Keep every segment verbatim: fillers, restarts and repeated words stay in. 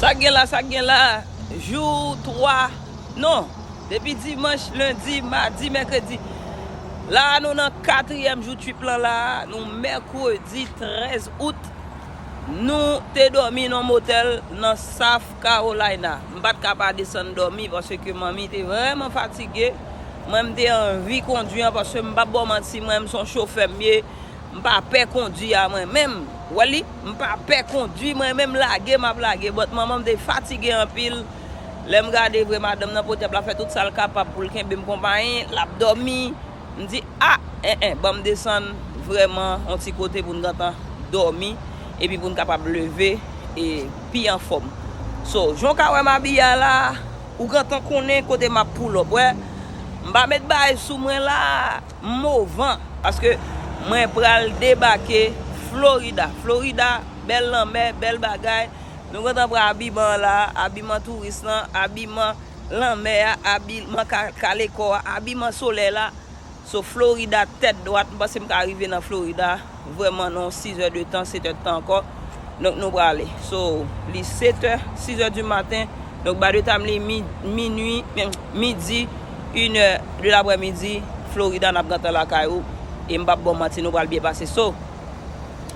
Sa k gen la, sa k gen la, jou twa, non, depi dimanch, lendi, madi, mèkredi. La a, nou nan katriyèm jou trip lan la, nou mèkredi trèz out. Nou te dòmi nan yon motèl nan South Carolina. M pa t ka pa desann dòmi paske manmi te vrèman fatige. Mwen, m te anvi kondwi an paske m p ap ba w manti, mwen, m se yon chofè m ye. M pa pè kondwi a mwen menm. Wè li, m pa pè kondwi mwen menm, lage m ap lage. But manman m te fatige anpil. Lè m gade vre, madanm nan pote ap la fè tout sa l kapab pou l kenbe m konpayi, l ap dòmi. M di, a, en, en, ban m desann vrèman yon ti kote pou n gentan dòmi, epi pou n kapab leve e pi anfòm. So, jan w ka wè m abiye a la, ou gentan konnen kote m ap pull up, wè. M pa met bagay sou mwen la, m movan, paske mwen pral debake Florida. Florida, bèl lanmè, bèl bagay. Nou gentan pran abiman an la, abiman touris lan, abiman lanmè a, abiman ka-, kale kò a, abiman solèy la. So, Florida tèt dwat, m panse m ka rive nan Florida vrèman nan sis è de tan, set è de tan ankò. Donk, nou prale. So, li set è, sis è di maten. Donk, by the time li mi-, minui, men, midi, inè de laprèmidi, Florida, n ap gentan lakay ou. E m p ap ba w manti, nou pral byen pase. So,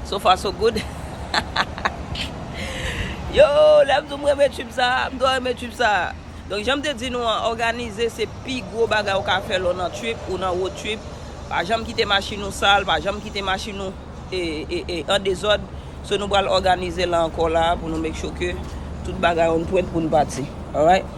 so far, so good. Yo, lè m di w m renmen trip sa, m twò renmen trip sa. Donk, jan m te di nou an, òganize se pi gwo bagay ou ka fè lè w nan trip, ou nan road trip. Pa janm kite machin ou sal, pa janm kite machin ou, e, e, e, an dezòd. So, nou pral òganize la ankò la pou nou make sure ke tout bagay on point pou n pati. Alright?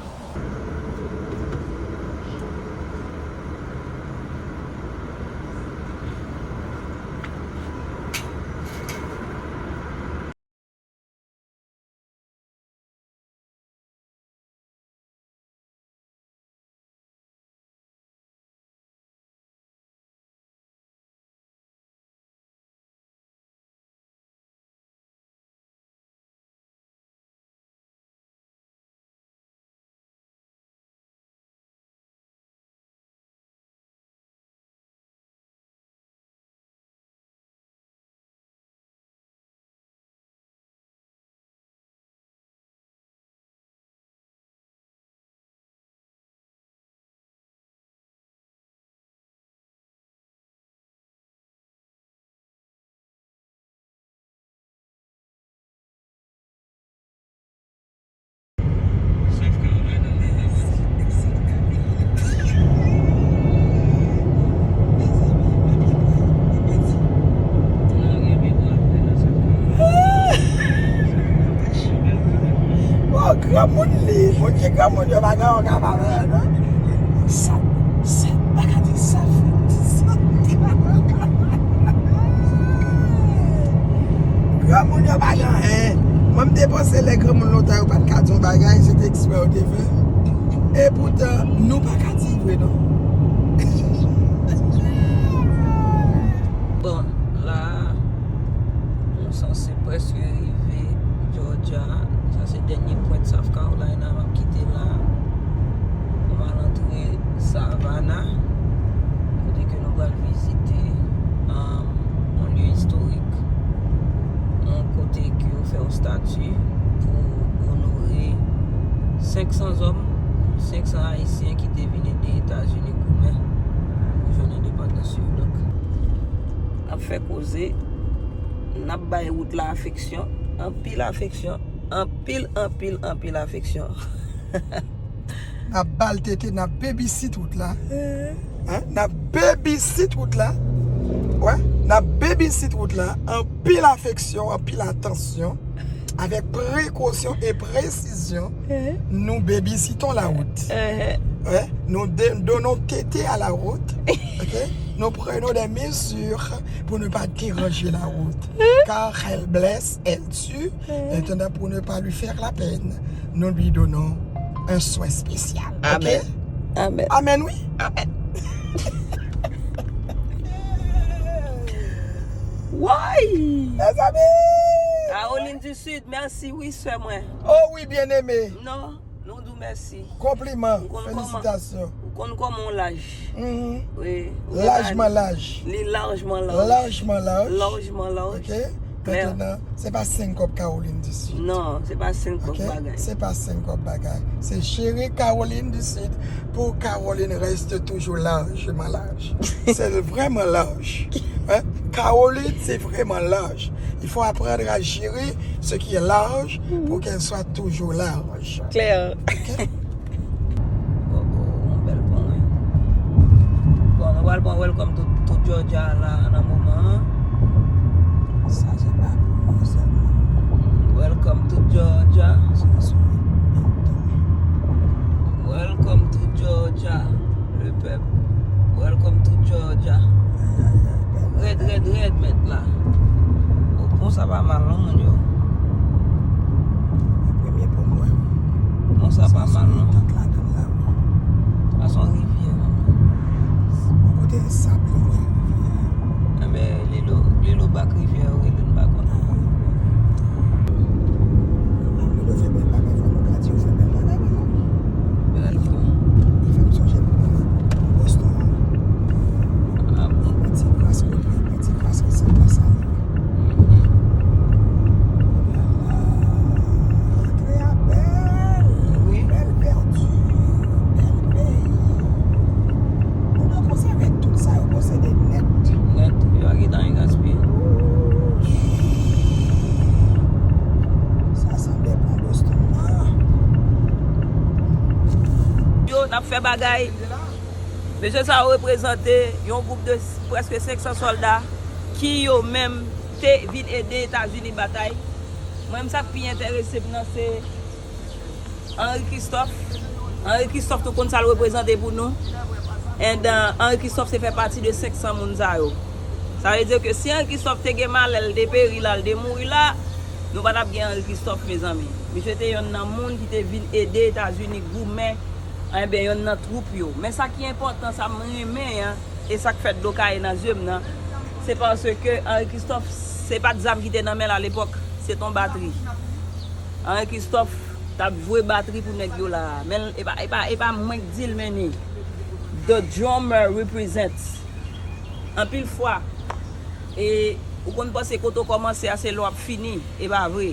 Oh, granmoun li, Bondye granmoun yo, pa gen yon ka pa fè, non. Sa, sa, pa ka di sa, fè di sa. Granmoun yo pa gen anyen. Mwen, m te panse lè granmoun lontan yo pa t ka di yon bagay, se te eksprè yo te fè. Epoutan, nou pa ka di vre, non. Bon, la a, nou sanse prèske rive Georgia. Sa se dènye pwent South Carolina m ap kite la. Pou m al antre Savannah, kote ke nou pral vizite, um, yon lye istorik, yon kote ke yo fè yon estati pou onore senk san zòm, senk san Ayisyen ki te vin ede Etazini goumen pou jwenn endepandans yo. Donk, n ap fè koze, n ap bay wout la afeksyon, anpil afeksyon, anpil, anpil, anpil afeksyon. N ap ba l tete, n ap babysit wout la. Hein? N ap babysit wout la. Wè, n ap babysit wout la. Anpil afeksyon, anpil atansyon. Avec précaution et précision, nous babysitons la route. Wè, nou de-, donnons tété à la route. Ok? Nous prenons des mesures pour ne pas déranger la route. Car elle blesse, elle tue. Maintenant, pour ne pas lui faire la peine, nous lui donnons un soin spécial. Ok? Amen. Amen. Amen, wi. Amen. Woy! Mezanmi! Caroline du Sud, mèsi wi, sè mwen. Oh wi, bien-aimé. Non, nou di w mèsi. Konpliman, felisitasyon. Ou konn kòman w laj. Wi, ou gen lajman laj. Li lajman laj. Lajman laj. Lajman laj. Ok. Mentenan, se pa senk kòb Caroline du Sud. Non, se pa senk kòb bagay. Se pa senk kòb bagay. Se jere Caroline du Sud pou Caroline reste toujours largement large. C'est vraiment large. Hein? Caroline, c'est vraiment large. Il faut apprendre à gérer ce qui est large pour qu'elle soit toujours large. Klè. Ok? Oh, oh, yon bèl pon, wi. Bon, nou pral pran Welcome to, to Georgia la nan moman an. Sa se pa pou mwen sèlman. Welcome to Georgia. Sa se Welcome to Georgia. Le pèp. Welcome to Georgia. Rèd, rèd, rèd, mèt la. O, pon sa pa mal, non, moun yo. Premye pon mwen. Pon sa pa mal, non. Sa se yon rivyè, manman. Bò kote sab lan, wè. Enben, Lilo, Lilo bak rivyè, wi, nou pa konnen. Lilo fè bèl bagay, fò nou ka di yo fè bèl bagay, manman. Bèl fò. Li fè m sonje Boston. Ah bon? Yon ti gras kote, yon ti gras resèt la sa. Antre a bèl, wi, bèl vèti, bèl peyi. Moun yo konsève tout sa yo posede nèt. Nèt, yo pa gentan anyen gaspiye. Sa sanble pon Boston nan. Yo, n ap fè bagay. Mesye sa yo reprezante yon gwoup de s-, prèske senk san sòlda ki yo menm te vin ede Etazini batay. Mwen menm, sa k pi enterese m nan se Henri Christophe. Henri Christophe, nou konn sa l reprezante pou nou. And, uh, Henri Christophe se fè pati de senk san moun sa yo. Sa vle di ke si Henri Christophe te gen malè, l te peri la, l te mouri la, nou pa t ap gen Henri Christophe, mezanmi. Misye te yonn nan moun ki te vin ede Etazini goumen, enben, yonn nan twoup yo. Men sa ki enpòtan, sa m renmen an, e sa k fè dlo kaye nan zye m nan, se paske Henri Christophe, se pa t zam ki te nan men l alepòk, se t on batri. Henri Christophe t ap jwe batri pou nèg yo la a. Men e pa, e pa, e pa mwen k di l, men ni. The drummer represents. Anpil fwa, e ou konn panse kote w kòmanse a, se la w ap fini. E pa vre.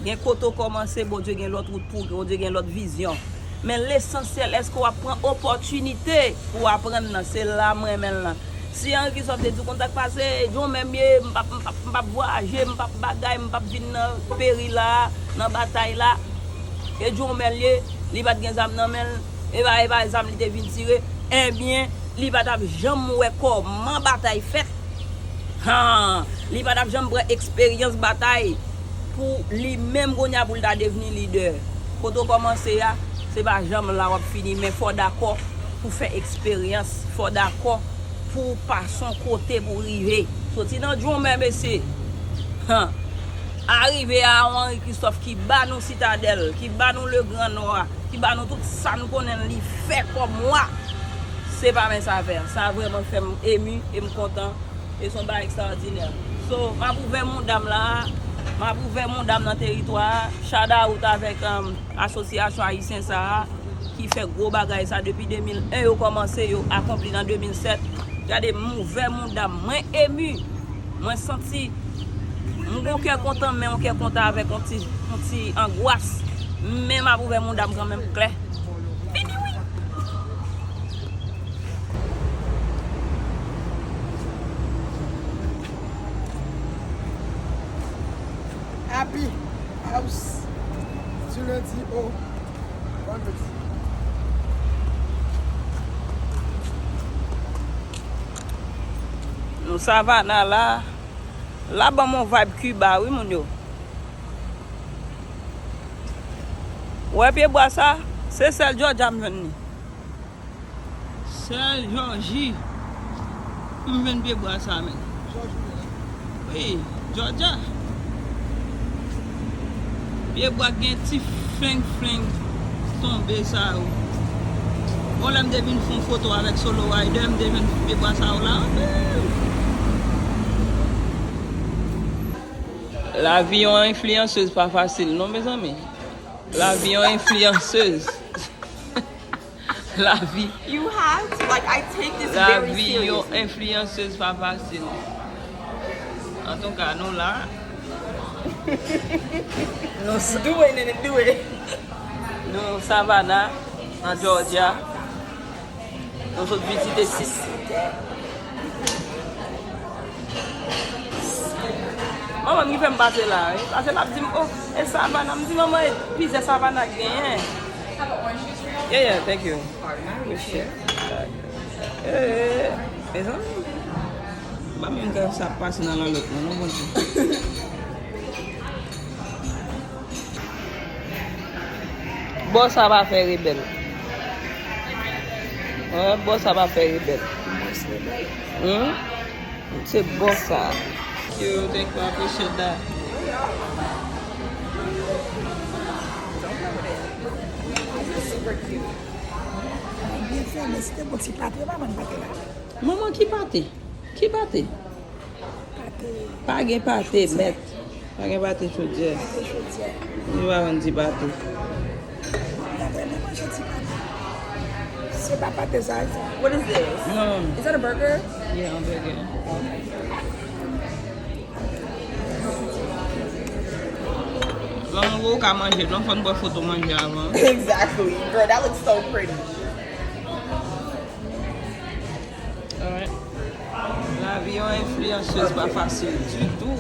Gen kote w kòmanse, Bondye gen lòt wout pou ou, Bondye gen lòt vizyon. Men lesansyèl, èske w ap pran opòtinite pou w aprann nan? Se la m renmen l lan. Si Henri Christophe te di w konn sa k pase, e John menm ye, m p ap, m p ap, m p ap vwayaje, m p ap bagay, m p ap vin nan peri la, nan batay la. E John menm ye, li pa t gen zam nan men l, e pa, e pa zam li te vin tire. Ebyen, li pa t ap janm wè kòman batay fèt. Han, li pa t ap janm pran eksperyans batay pou li menm kounye a pou l ta devni lidè. Kote w kòmanse a, se pa janm la w ap fini, men fò w dakò pou fè eksperyans, fò w dakò pou w pase yon kote pou w rive. Soti nan djoumen, mesye. Han. Arive a yon Henri Christophe ki ba nou Sitadèl, ki ba nou Legrannwa, ki ba nou tout sa n konnen li fè kòm wa. Se pa mens afè. Sa vrèman fè m emi e m kontan. E se yon bagay ekstraòdinè. So, m ap ouvè mouda m la a. M ap ouvè mouda m nan teritwa a. Shout out avèk, um, asosyasyon ayisyen sa a ki fè gwo bagay sa depi de mil en yo kòmanse, yo akonpli nan de mil sèt. Gade, m ouvè mouda m. Mwen emi. Mwen santi m gon kè kontan, men yon kè kontan avèk yon ti, yon ti angwas. Men m ap ouvè mouda m kanmenm klè. Vini wi. Happy House. Du lundi au vendredi. Nou Savannah la. La ban m yon vibe Cuba, wi, moun yo. Wè pyebwa sa, se sèl Georgia m jwenn li. Sèl Jòji m jwenn pyebwa sa, men. Wi, Georgia. Pyebwa k gen ti flenk flenk tonbe sa yo. Bon, lè m te vin fè yon foto avèk Solo Rider, m te jwenn pyebwa sa yo la anpil. Lavi yon enfliyansez pa fasil non, mezanmi. Lavi yon enfliyansez. Lavi. You have to, like, I take this very seriously. Lavi yon enfliyansez pa fasil. Antouka, nou la. Nou s- Do it, nene, do it. Nou Savannah, an Georgia. Nou sot vizite sis. Manman m ki fè m pase la wi. Pase l ap di m, "Oh, e Savannah." M di, "Manman, e plizyè Savannah k genyen." Yeah, yeah, thank you. Appreciate. Eh, mezanmi. M pa menm ka sa pase nan lalòt non, non, Bondye. Bò sa pa fè rebèl. Hein, bò sa pa fè rebèl. Hmm? Se bò sa. Thank you, thank you, I appreciate that. Byen fè, men si te bon ti pate, yo pa vann pate la. Manman, ki pate? Ki pate? Pate. Pa gen pate, mèt. Pa gen pate chodyè. Pate chodyè. Yo pa vann ti pate. Mwen ta renmen manje ti pate. Se pa pate sa, sa. What is this? Non. Is that a burger? Yeah, hamburger. Manman, ou ka manje, non, fò n pran foto manje avan. Exactly. Girl, that looks so pretty. Alright. Lavi yon enfliyansèz pa fasil ditou.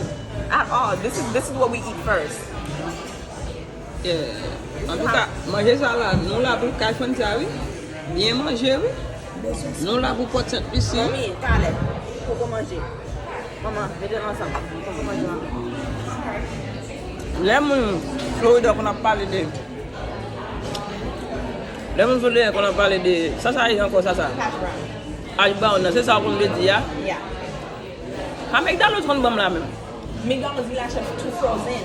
At all. This is, this is what we eat first. Yeah. Antouka, manje sa la, nou la pou kay Franca, wi. Byen manje, wi. Nou la pou Port Saint Lucie. Manmi, talè, poko manje. Manman, mete l ansanm. Poko manje ankò. Lè moun Florida konn ap pale de, lè moun Florida konn ap pale de, sa sa ye ankò, sa sa? Hash brown. Hash brown nan, se sa w konn vle di a? Yeah. A McDonald's konn ban m la menm. McDonald's, il achète tout frozen.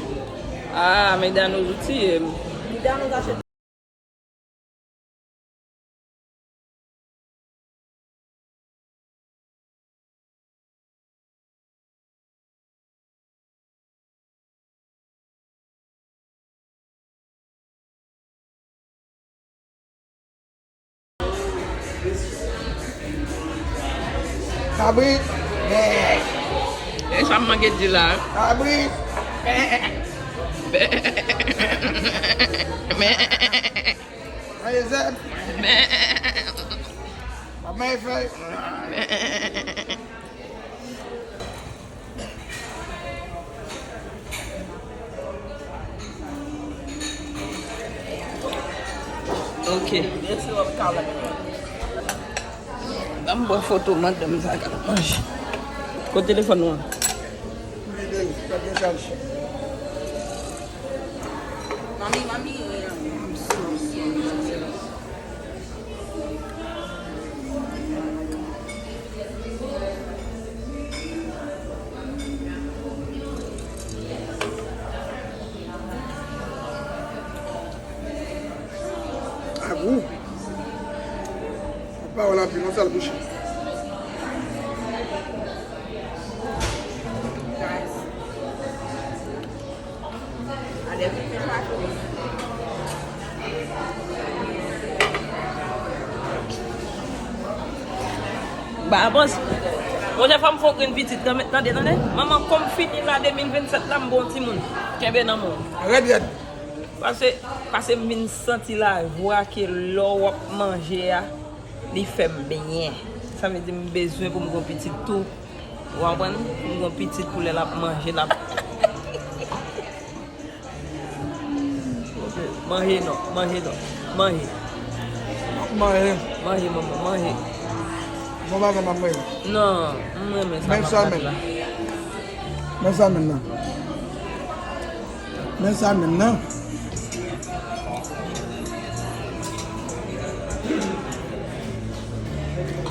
Ah, McDonald's ou tiye m. McDonald's achète Kabrit. E sa m manke di la. Kabrit. Manje zèb. M ap manje fèy. Ok. Ban m pran foto madanm sa k ap manje. Kote telefòn ou an? Mami, mami. Agou. Pawòl anpil, yon sèl bouch. Ba, avans. Monchè, fò m fè yon grenn pitit, tande, tande, tande. Manman, kòm fini la, de mil vennsèt la, m bon timoun. Kenbe nan men w. Rèd, rèd. Pase, pase m vin santi lajwa ke lè w ap manje a, li fè m byen. Sa vle di m bezwen pou m gen yon pitit tou. Ou konprann? Pou m gen yon pitit pou lè l ap manje, l ap Ok, manje non, manje non, manje. Manje. Manje, manman, manje. Bon bagay, manman. Non, m renmen sa m ap gade la. Men sa menm nan. Men sa menm nan.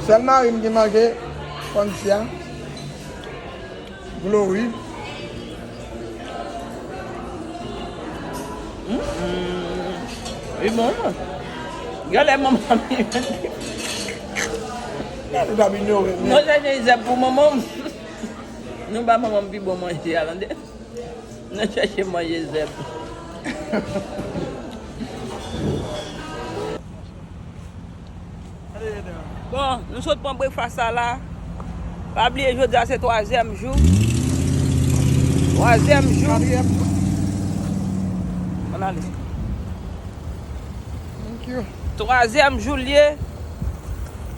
Sèl mari m ki manje konn tia. Glory. Mm, mm. Li bon, non. Gade manman m. Gade, w ap inyore l. Nou chèche zèb pou manman m. Nou ba manman m pi bon manje a, tande. Nou chèche manje zèb. Bon, nou sot pran breakfast la la. Pa bliye, jodi a se twazyèm jou. Twazyèm jou. Katriyèm. N ale. Thank you. Twazyèm jou l ye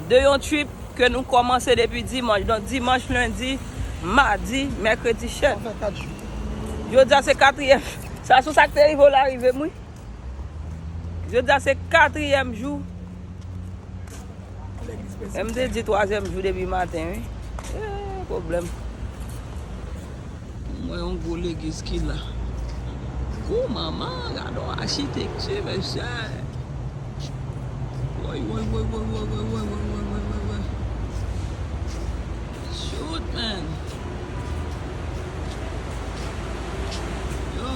de yon trip ke nou kòmanse depi dimanch. Donk, dimanch, lendi, madi, mèkredi, chèf. Sa fè kat jou. Jodi a se katriyèm. Sa sou sa k te rive w la rive m, wi. Jodi a se katriyèm jou. E m te di twazyèm jou depi maten, wi. Eh, pwoblèm. M wè yon gwo legliz ki la. Gwo manman, gade yon achitekti, mesye. Woy, woy, woy. Shoot, man. Yo.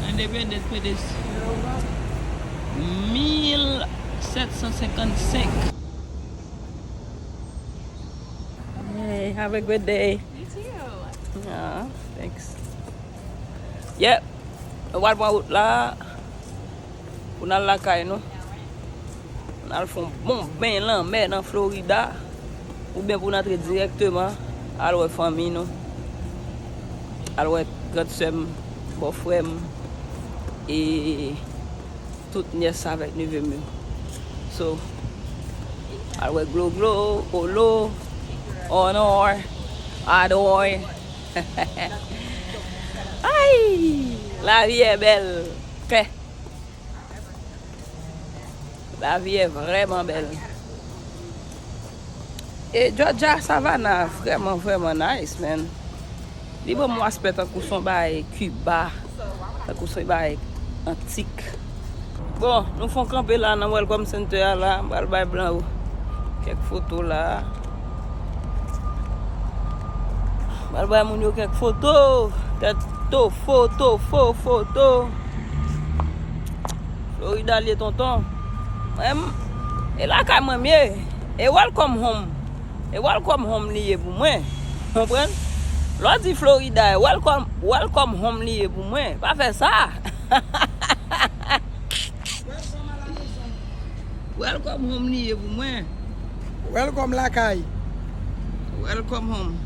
Independence Day. Mil sèt san senkannsenk. Hey, have a good day. You too. Ah, thanks. Yep. Nou pral pran wout la pou n al lakay nou. N al fè yon bon beny lanmè nan Florida, oubyen pou n antre dirèkteman al wè fanmi nou, al wè grandsè m, bòfrè m, e tout nyès avèk neve m yo. So, al wè Gloglo, Olo, Honor, Ador. Ay! Lavi è bèl. Kè. Lavi è vrèman bèl. E Georgia Savannah vrèman, vrèman nice, man. Li ban m yon aspè tankou se yon bagay Kiba, tankou se yon bagay antik. Bon, nou fè yon kanpe la nan Welcome Center a la, m pral bay blan yo kèk foto la. M pral bay moun yo kèk foto. Tèt to, foto, fo, foto. Florida l ye, tonton. Mwen, e lakay mwen m ye. E welcome home. E welcome home li ye pou mwen. Konprann? Lè w di Florida, e welcome, welcome home li ye pou mwen. Pa fè sa. Welcome home li ye pou mwen. Welcome lakay. Welcome home.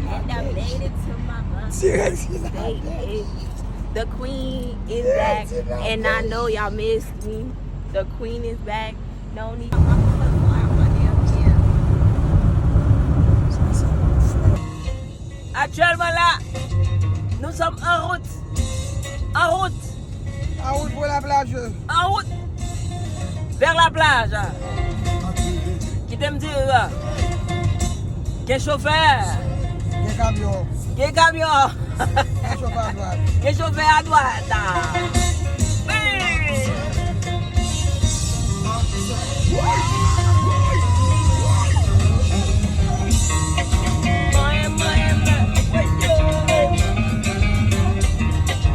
And I made it to my mom. Direct. The queen is back, and I know y'all missed me. The queen is back. No need. Actuellement là, nous sommes en route. En route. En route pour la plage. En route vers la plage. Kite m dire, gen chofè. Gen kamyon. Gen kamyon. Gen chofè a dwat. Gen chofè a dwat.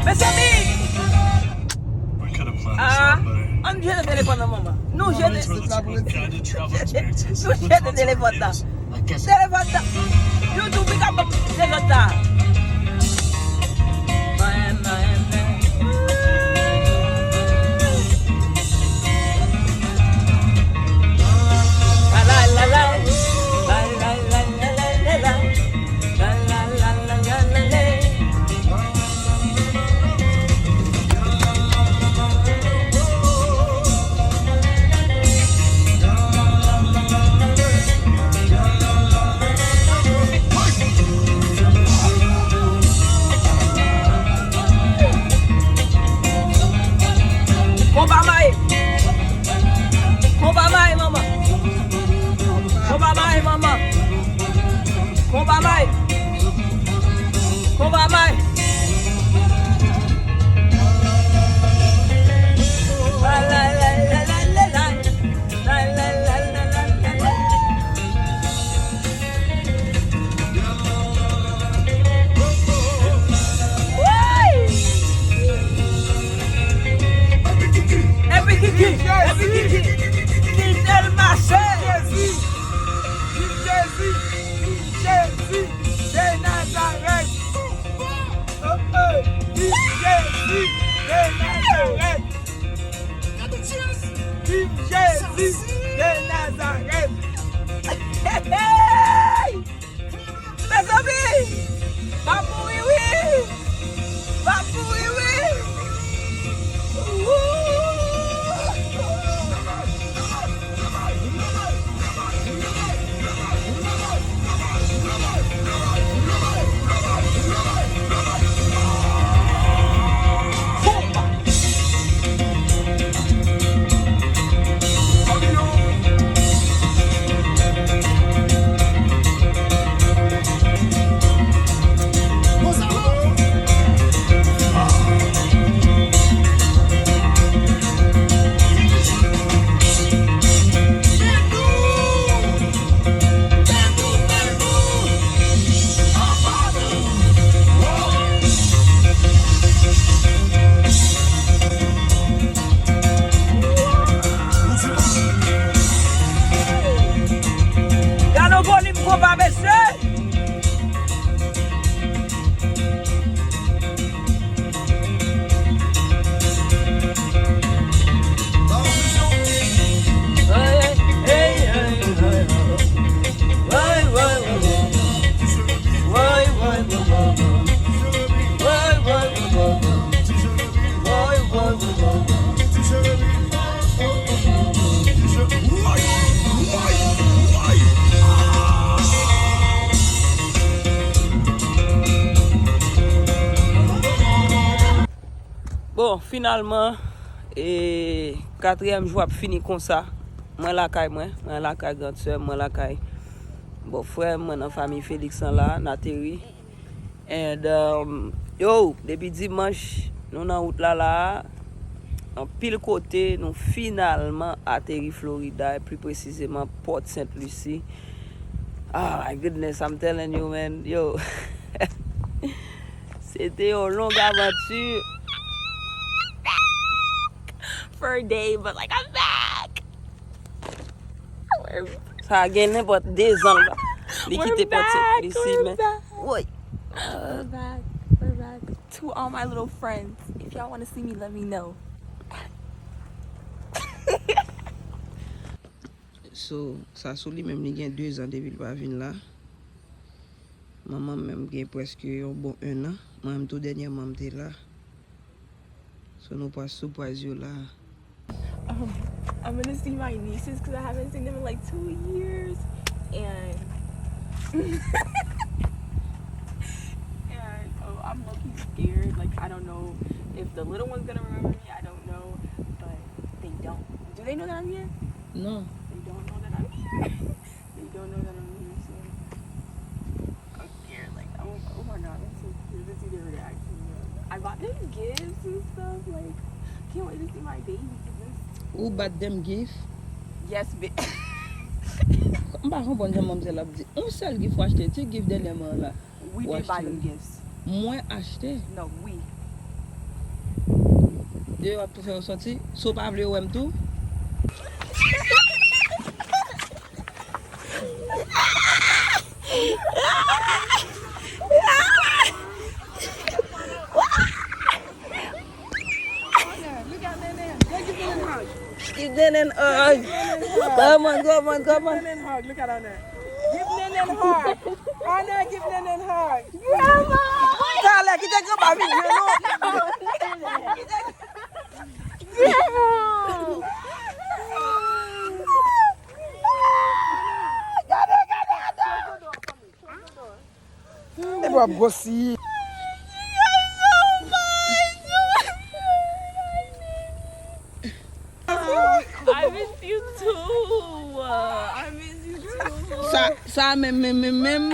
Mezanmi! Ah, ann jete telefòn nan, manman. Nou jete, nou jete telefòn nan. Telefòn nan. YouTube, pick up telefòn nan. Konba mayi. Konba mayi, manman. Konba mayi, manman. Konba mayi. Konba mayi. Epi Kiki, epi Kiki, Kiki l mache. Viv Jezi, viv Jezi, viv Jezi de Nazarèt. Oh, oh, viv Jezi de Nazarèt. Viv Jezi de Nazarèt. Mesye! Bon, finalman, e, katriyèm jou ap fini konsa. Mwen lakay mwen, mwen lakay grandsè m, mwen lakay bòfrè m, mwen nan fanmi Felix lan la, n ateri. And, um, yo, depi dimanch, nou nan wout la la a. Anpil kote, nou finalman ateri Florida, e pli presizeman Port Saint Lucie. Oh my goodness, I'm telling you, man. Yo, se te yon long avanti. For a day, but like, I'm back. Sa gen nenpòt de zan l pa. Li kite pòt li si, men. Woy. We're back. We're back. To all my little friends, if y'all wanna see me, let me know. So, sa sou li menm, li gen de zan depi l pa vin la. Manman m menm gen prèske yon bon en an. Mwen menm tou dènyèman m te la. So, nou pral surprise yo la. Um, I'm gonna see my nieces because I haven't seen them in like two years. And, and oh, I'm low-key scared. Like, I don't know if the little one's gonna remember me. I don't know, but they don't. Do they know that I'm here? No. They don't know that I'm here. They don't know that I'm here, so I'm scared. Like, oh, oh my God, I'm so scared to see their reaction. I bought them gifts and stuff. Like, can't wait to see my babies. Ou bat dem gift? Yes, bitch. M pa konprann jan manmzèl ap di. Yon sèl gift w achte, ti gift dènye mwa la. We did buy them gifts. Mwen achte. No, we. Yo ap tou fè yo sòti. Si w pa vle yo wè m tou. Give Nene a hug. Come on, come on, come on. Give Nene a hug. Look at Anna. Give Nene a hug. Anna, give Nene a hug. Talè, kite granma vin jwe nou. Gade, gade, gade. Epi w ap gwosi. I miss you too. I miss you too. Sa, sa menm, menm, menm, menm.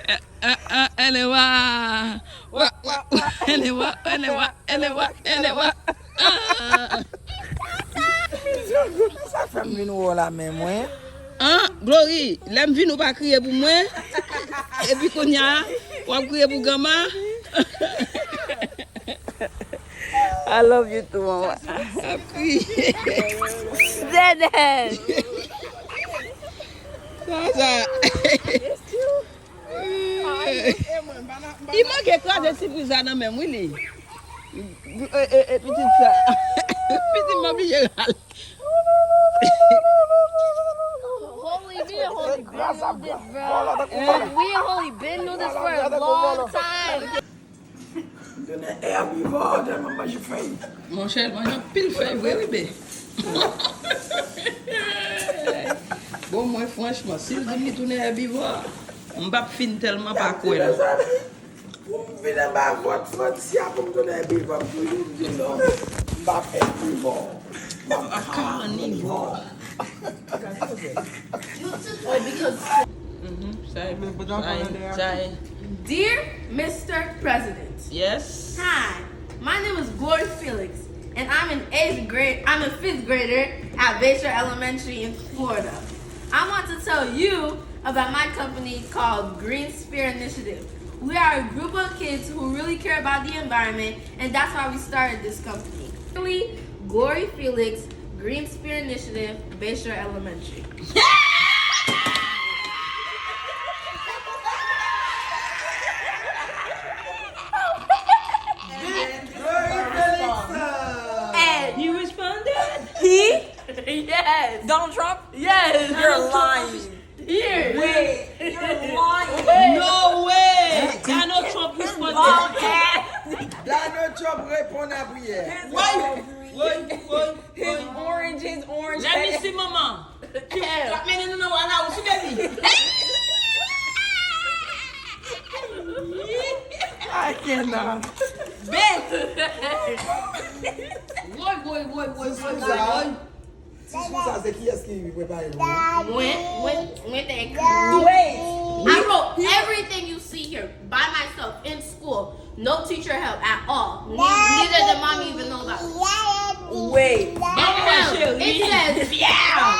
Ah, ah, ah, elle est wa. Wa, wa, wa, elle est wa, elle est wa, elle est wa, elle est wa. Ah. Sa fè m vin wè w la men mwen. An, Glory, lè m vin ou pa kriye pou mwen. Epi kounye a, w ap kriye pou granma. I love you too, mama. Ap kriye. Dede. Sa, sa. Li manke kraze sipriz la nan men m, wi, li. E, e, e, pitit sa. Pitit m oblije rale. Holy, me and Holy been knew this, bro. And we and Holy been knew this for a long time. M tounen èbivò tèlman m manje fèy. Monchè, l manje anpil fèy vre, wi, be. Bon, mwen, franchman, si l di m li tounen èbivò, m p ap fin tèlman pa kwè l. Pou m vin anba vòt Francia pou m tounen èbivò, m toujou di non. M p ap èbivò. M ap kanivò. Oh, because Mhm, sa e, sa e, sa e. Dear Mister President. Yes. Hi, my name is Glory Felix, and I'm an eighth grade, I'm a fifth grader at Bayshore Elementary in Florida. I want to tell you about my company called Green Spear Initiative. We are a group of kids who really care about the environment, and that's why we started this company. Really, Glory Felix, Green Spear Initiative, Bayshore Elementary. And he responded. He? Yes. Donald Trump? Yes. You're lying. Here. Wait. You're lying. No way. Donald Trump responded. Donald Trump reponn a priyè. Woy, woy, woy, woy. His orange, his orange. Let me see, mama. L ap mennen nou nan wala ou si, baby. I cannot. Babe. Woy, woy, woy, woy, woy, woy, woy. Ti sou sa, se kiyès ki prepare l? Mwen, mwen, mwen te ekri. Wait. I wrote everything you see here by myself in school. No teacher help at all. Ne- Neither did mommy even know about it. Wait. But no, it says, yeah.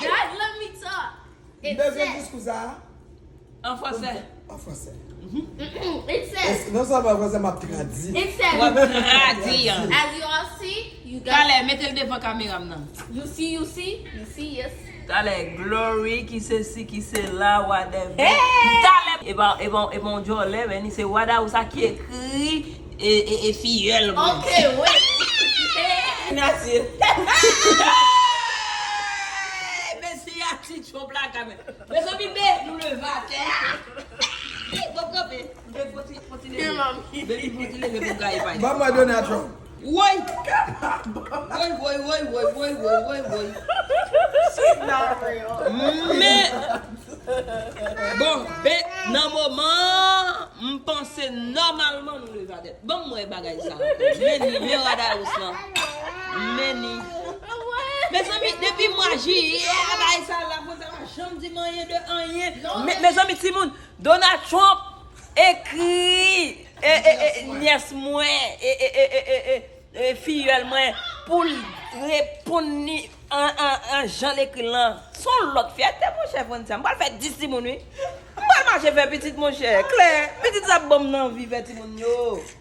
Guys, let me talk. It says, an fransè. An fransè. It says. Non sèlman an fransè, m ap tradui. It says. W ap tradui an. As you all see, you guys. Talè, mete l devan kamera m nan. You see, you see, you see, yes. Talè, Glory, ki sesi, ki sela, whatever. Talè, e pa, e pa, e pa yon djòlè, men li se wada ou sa ki ekri e, e, e fiyèl mwen. Ok, wait. Nasir. Men siyati Trump la kanmenm. Mezanmi, be, nou leve atè a. Bon, kanpe. Be, poti, poti leve. Baby, poti leve pou gaye pay. Ban mwen Donald Trump. Woy! Woy, woy, woy, woy, woy, woy, woy, woy. She's not real. Men, bon, be, nan moman, m panse nòmalman nou leve atè. Ban m wè bagay sa ankò. Men ni, men radayous lan. Men ni. Mezanmi, depi mwa jiyè, bagay sa la, konsa pa janm di m anyen de anyen. Me- Mezanmi, timoun, Donald Trump ekri e, e, e, nyès mwen, e, e, e, e, e, e, e, fiyèl mwen, pou l reponn li an, an, an jan l ekri l lan. Se yon lòt fyète, monchè Frantzia. M pral fè dis timoun, wi. M pral mache fè pitit, monchè. Klè, pitit sa ap ban m nan anvi fè timoun yo.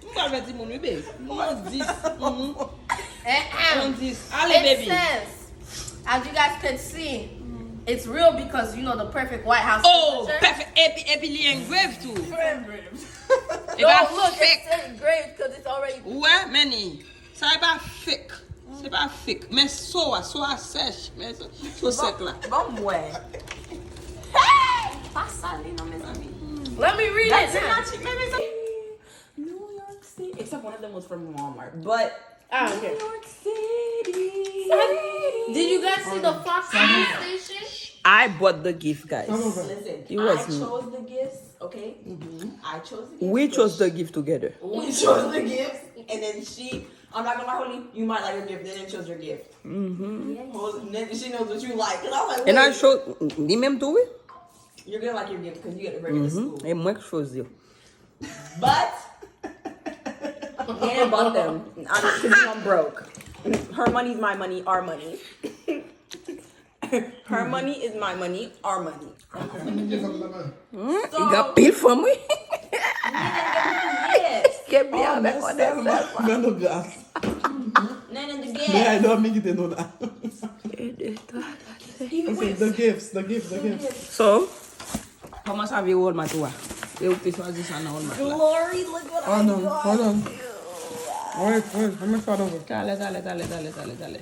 M pral fè timoun, wi, babe. Mwen dis. Mhm. Mwen dis. Ale, baby. It says, as you guys can see, it's real because you know the perfect White House. Oh, perfect. Epi, epi li engrave tou. E pa fake. Don't look, it's engraved 'cause it's already. Ou wè, men ni. Sa e pa fake. Se pa fake. Men so a, so a sèch. Men so, so sèk la. Ban m wè. Pa sal li non, mezanmi. Let me read it. That's not cheap, mezanmi. New York City. Except one of them was from Walmart. But New York City. Did you guys see the Fox News station? I bought the gift, guys. Listen, I chose the gifts, okay? I chose the gifts. We chose the gift together. We chose the gifts, and then she, I'm not gonna lie, Holy, you might like your gift, then I chose your gift. Mm-hmm. She knows what you like. And I was like, and I showed, li menm tou, wi. You're gonna like your gift because you get to bring it to school. E mwen ki chwazi. But Nene bought them. I'm sitting on broke. Her money's my money, our money. Her money is my money, our money. Hmm, li gen pil fanm, wi. Yes. Ke byen avèk yon sèl fanm. Nan nou gras. Nene the gift. Men ay dòmi kite nou la. E de twa, kat, senk. The gifts, the gifts, the gifts. So, Kòman sa vye Walmart ou a? E ou ki te chwazi sa nan Walmart la? Glory, look what I got you. Hold on, hold on. Wait, wait, let me start over. Talè, talè, talè, talè, talè, talè.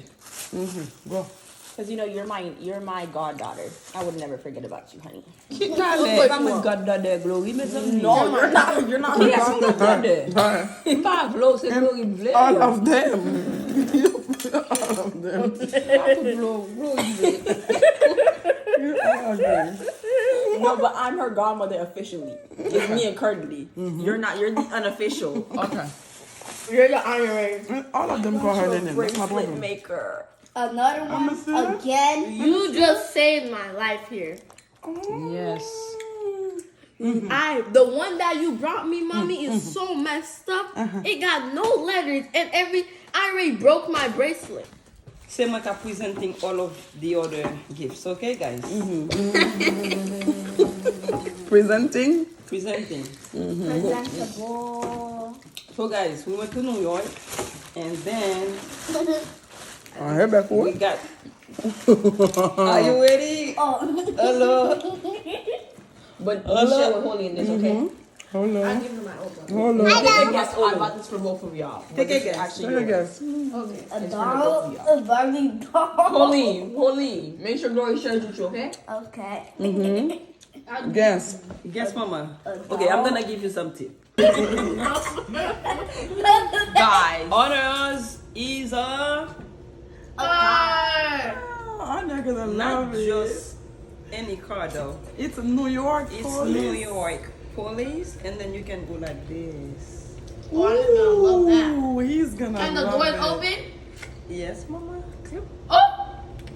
Mhm, go. Because you know you're my you're my goddaughter. I would never forget about you, honey. Ki talè? E pa mwen goddaughter Glory, mezanmi. No, you're not. You're not my goddaughter. M pa vle w, se Glory m vle. All of them. All of them. Pa tout Glory, Glory m vle. You are Glory. No, but I'm her godmother officially. It's me and Curly. Mm-hmm. You're not. You're the unofficial. Okay. You're the honorary. All of them call her Nene. That's my problem. Bracelet maker. Another one again. You just saved my life here. Yes. I, the one that you brought me, mommy, is so messed up. It got no letters, and every I already broke my bracelet. Se mwen k ap presenting all of the other gifts, okay, guys? Presenting? Presenting. Presentable. So, guys, we went to New York, and then An, e bèk ou. we got. Are you ready? Hello. But we share with Holy in this, okay? Hold I on. give her my old one. Hold on. I got this, I bought this for both of y'all. But Take a this is guess. actually Take a yours. Guess. Okay. A It's for doll, both of y'all. A Barbie doll. Holy, Holy, make sure Glory shares with you, okay? Okay. Guess. Guess, mama. A Okay, I'm doll. Gonna give you some tip. Guys. Honors is a Ah, I'm not gonna not love it. Just any car though. It's New York. It's Police. New York police, and then you can go like this. Oh, I didn't know about that. Ooh, he's gonna Can the love doors it. Open? Yes, mama. Yep. Oh!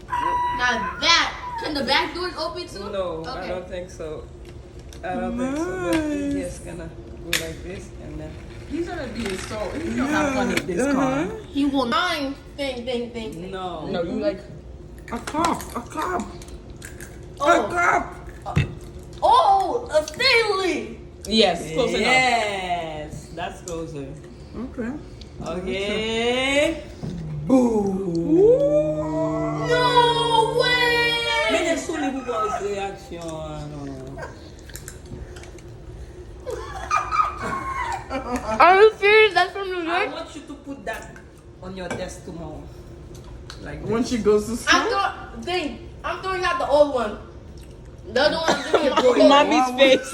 Now that. Can the back doors open too? No, I Okay. Don't think so. I don't think so. But he's Nice. Just gonna go like this and then. He's gonna be so. He's gonna have fun with this car. Uh-huh. He will. Mine. Thing, thing, thing, thing. No. No, you like. A cop. A cop. A Oh. cop. Oh, a Stanley. Yes, close enough. Yes, that's closer. Okay. Okay. Ooh. No way. Men gen sou li pou pran reaksyon an, non. Are you serious? That's from New I York? Want you to put that on your desk tomorrow. Like When this. She goes to I'm school. Throwing, dang, I'm throwing out the old one. The other one I'm giving it to you. Mommy's face.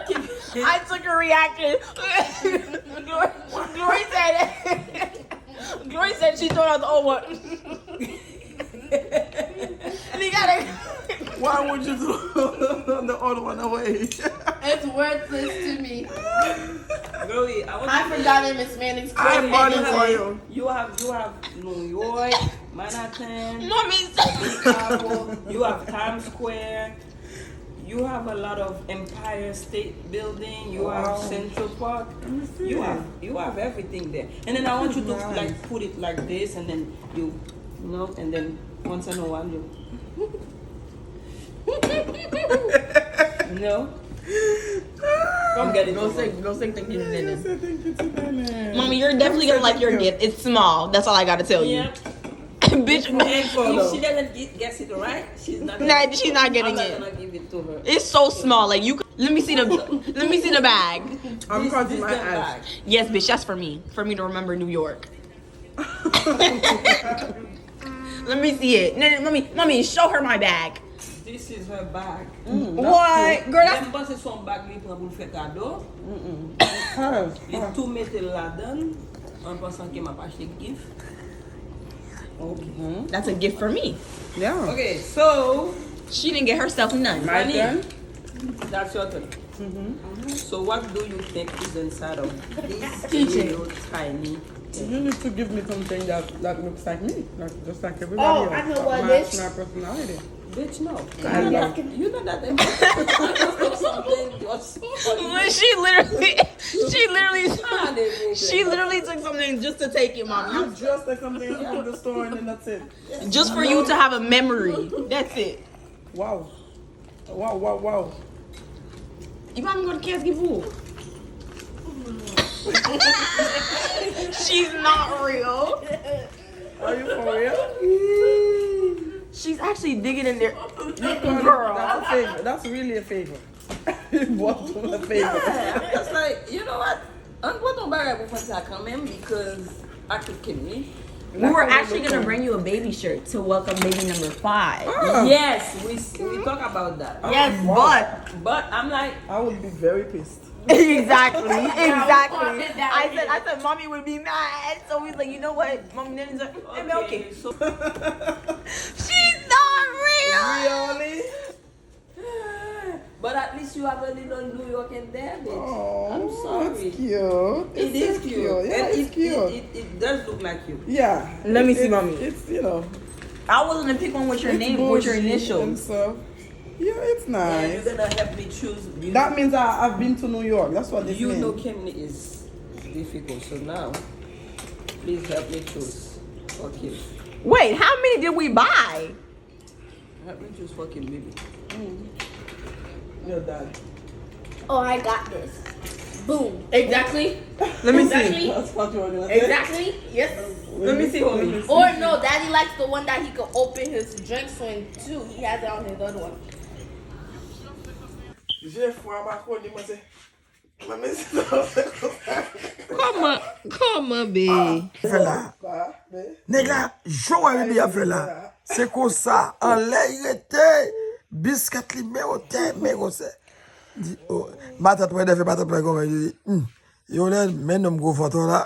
Keep, keep. I took a reaction. Glory, Glory said, Glory said she throwing out the old one. And he got it. Why would you throw the old one away? It's worthless to me. Glory, I want I you to forgot in Miss Manning's I crib. bought it for you. You have you have New York, Manhattan, Mommy's. Chicago. You have Times Square. You have a lot of Empire State Building. You have Wow. Central Park. Let me see. You have you have everything there. And then I want you to Nice. Like put it like this, and then you you know, and then once in a while you no. Come get it. Go Mama. Say, go say thank you to Nene. Say thank you to Nene. Mommy, you're definitely gonna like your gift. It's small. That's all I gotta tell you. Yep. Bitch, And if she doesn't get, guess it right, she's not. Nah, she's not getting I'm not it. Gonna give it to her. It's so small. Like you, c- let me see the, let me see the bag. I'm This- crossing this my them eyes. Bag. Yes, bitch, that's for me. For me to remember New York. Let me see it. No, no, mommy, mommy, show her my bag. This is her bag. What, girl? That's Menm panse se yon bag li pran pou l fè kado. Li tou mete l ladan l an pansan ke m ap achte gift. That's a gift for me. Yeah. Okay, so She didn't get herself none. My Honey, turn. That's your turn. So what do you think is inside of this Kitchen. Little tiny? You need to give me something that, that looks like me, like just like everybody Oh, else. I know That what match this- my personality. Bitch, no. I know. You know that impossible something just for you. When she literally, she literally, Ah, des she literally took something just to take it, mommy. You just like something from the store and then that's it. Just for you to have a memory. That's it. Wow. Wow, wow, wow. You want me to go to Cass give who? She's not real. Are you for real? She's actually digging in there. You call it, Girl. That's a favor. That's really a favor. What a favor. Yeah, I'm just like, you know what? An pran ton bagay pou fè sa kanmenm because I could kill me. We were actually gonna bring you a baby shirt to welcome baby number five. Ah. Yes, we we talk about that. Yes, but But I'm like, I would be very pissed. Exactly, exactly. I said, I said, mommy would be mad. So we was like, you know what, mommy, Nana's like, okay. So She's not real. Really? But at least you have a little New York in there, bitch. Oh, I'm sorry. That's cute. It It's is so cute. cute. Yeah, And it's it, cute. It, it, it does look like you. Yeah. Let me It's- see, it's- mommy. It's, you know, I was gonna pick one with your it's name, with your bougie initials. And stuff. Yeah, it's And you're nice. Gonna help me choose. You That know, means I, I've been to New York. That's what this you means. Know Kimmy is difficult, so now please help me choose. Fuck him. Wait, how many did we buy? Let me just fuck him, baby. You're done. Oh, I got this. Boom. Exactly. Let me see. Exactly. That's what you were gonna say. Exactly. Yes. Let me see, homie. Or no, Daddy likes the one that he can open his drinks in too. He has it on his other one. Jefwa makoni, mwen se. Let me see. Kòman, kòman, be? Fè la. Nèg la, jan w wè Bibi ap fè la. Se konsa, anlè y rete. Biskèt li men otè, men konsa. Di, oh, matant mwen, dèfè matant mwen konmen, li di, hmm. Yo lè, men nonm gwo fòtò la.